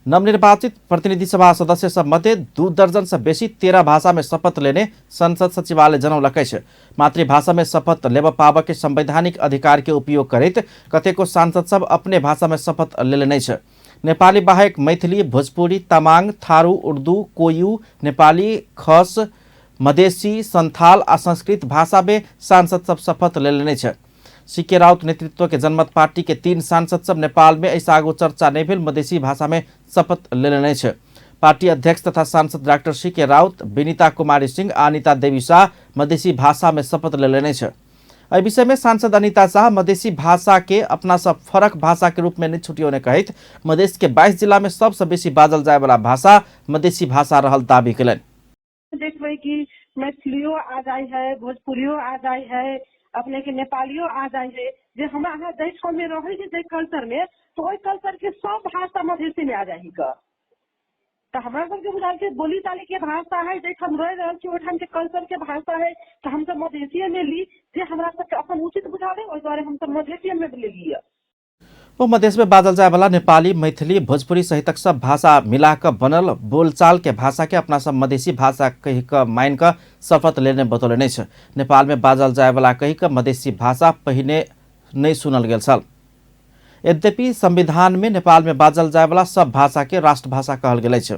नवनिर्वाचित प्रतिनिधि सभा सदस्य सब मध्ये 2 दर्जन से बेसी 13 भाषा में शपथ लेने संसद सचिवालय जनौलक अछि। मातृभाषा में शपथ लेब पाबऽ के संवैधानिक अधिकार के उपयोग करैत कतेको सांसद सब अपने भाषा में शपथ लेलनि अछि। नेपाली बाहेक मैथिली, भोजपुरी, तामाङ, थारू, उर्दू, कोयू, नेपाली, खस, मधेसी, संथाल आ संस्कृत भाषा में सांसद सब शपथ लेलनि अछि। सीके राउत नेतृत्व के जनमत पार्टी के 3 सांसद सब नेपाल में एहिसँ आगू चर्चा नहि भेल मधेसी भाषा में शपथ लेलनि अछि। पार्टी अध्यक्ष तथा सांसद डाक्टर सीके राउत, विनीता कुमारी सिंह आ अनिता देवी शाह मधेसी भाषा में शपथ लेलनि अछि। एहि विषय में सांसद अनिता शाह मधेसी भाषा के अपना सब फरक भाषा के रूप में नहि छुटियौने कहैत मधेश के 22 जिला में सबसँ बेसी बाजल जाय वाला भाषा मधेसी भाषा रहल दावी कयलनि। देखबै कि मैथिलियो आ जाइ है, भोजपुरियो आ जाइ है, अपने के नेपालियो आ जाइ है। जे हमरा अहाँ जाहि ठाम में रहै छी जाहि कल्चर में, तो ओहि कल्चर के सब भाषा मधेसी में आ जाइ है। तऽ हमरा सबके बुझाइ छै बोली चाली के भाषा है, जाहिठाम रहि रहल छी ओहिठाम के कल्चर के भाषा है, तऽ हमसब मधेसिये में ली जे हमरा सबके अपन उचित बुझाबै, ओहि दुआरे हमसब मधेसिये में लेलियै। ओ मधेश में बाजल जाय वाला नेपाली, मैथिली, भोजपुरी सहितक सब भाषा मिला कऽ बनल बोलचाल के भाषा के अपना सब मधेसी भाषा कहि कऽ मानि कऽ शपथ लेने बतौलनि अछि। नेपाल में बाजल जाय वाला कहि कऽ मधेसी भाषा पहिने नहि सुनल गेल छल। यद्यपि संविधान में नेपाल में बाजल जाय वाला सब भाषा के राष्ट्रभाषा कहल गेल अछि।